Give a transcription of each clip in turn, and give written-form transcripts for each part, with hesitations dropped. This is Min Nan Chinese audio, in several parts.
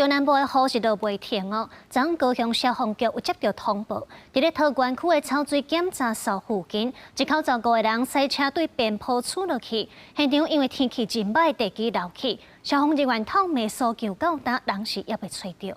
中南部的雨是落袂停哦。昨昏高雄消防局有接著通報，佇咧桃園區的抽水檢查所附近，一口十五個人駛車對邊坡厝落去，現場因為天氣真䆀，地基流起，消防人員透暝搜救到今，人是猶未揣著。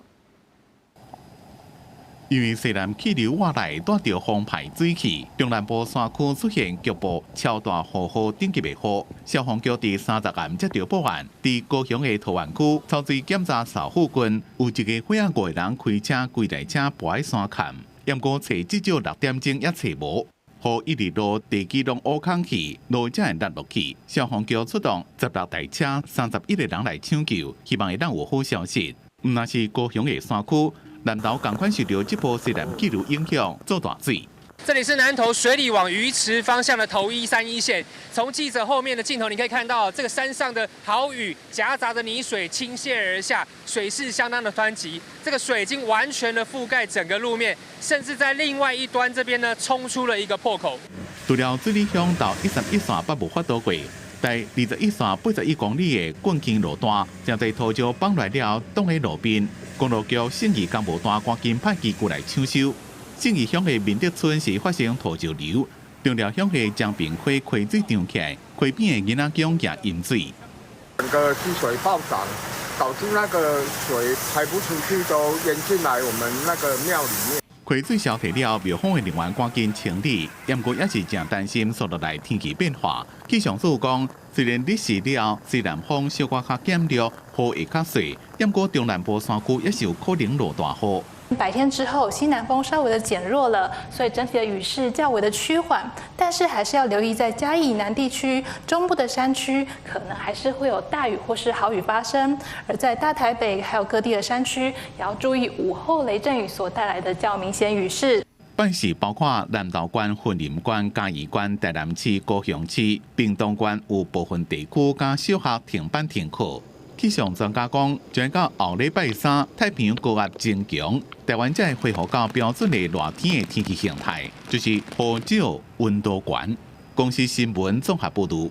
因為西南氣流外來，帶著澎湃水汽，中南部山區出現局部超大雨雨等級的雨。消防局佇30暗接著報案，佇高雄的桃園區抽水檢查所附近，有一家伙仔五個人開車規台車跋佇山崁，毋過揣至少6點鐘猶揣無，雨一直落，地基攏挖空去，路才會落落去。消防局出動16台車，31個人來搶救，希望會當有好消息。毋但是高雄的山區，南投仝款受著這波西南氣流影響，做大水。這裡是南投水里往魚池方向的頭131線。從記者後面的鏡頭，你可以看到這個山上的豪雨夾雜着泥水傾瀉而下，水勢相當的湍急。這個水已經完全的覆蓋整個路面，甚至在另外一端這邊呢，衝出了一個破口。除了水里鄉到131線捌無發度過，在21線81公里的棍坑路段，誠濟土石崩來了，擋佇路邊。公路局信義工務單趕緊派機具來搶修。信義鄉的民德村是發生土石流，中寮鄉的江平溪溪水漲起來，溪邊的囡仔宮也淹水。整個溪水暴漲，導致那個水排不出去，都淹進來我們那個廟裡面。溪水消退了，廟方的人員趕緊清理，毋過也是誠擔心紲落來天氣變化。氣象署講，雖然日時了，西南風小可較減弱，雨會較細，毋過中南部山區也是有可能落大雨。白天之後，西南風稍微的減弱了，所以整體的雨勢較為的趨緩。但是還是要留意，在嘉義以南地區、中部的山區，可能還是會有大雨或是豪雨發生。而在大台北還有各地的山區，也要注意午後雷陣雨所帶來的較明顯雨勢。拜四包括南投縣、雲林縣、嘉義縣、台南市、高雄市、屏東縣有部分地區佮小學停班停課。氣象專家講，將到後禮拜三，太平洋高壓增強，台灣才會恢復到標準的熱天的天氣形態，就是雨少溫度懸。公視新聞綜合報導。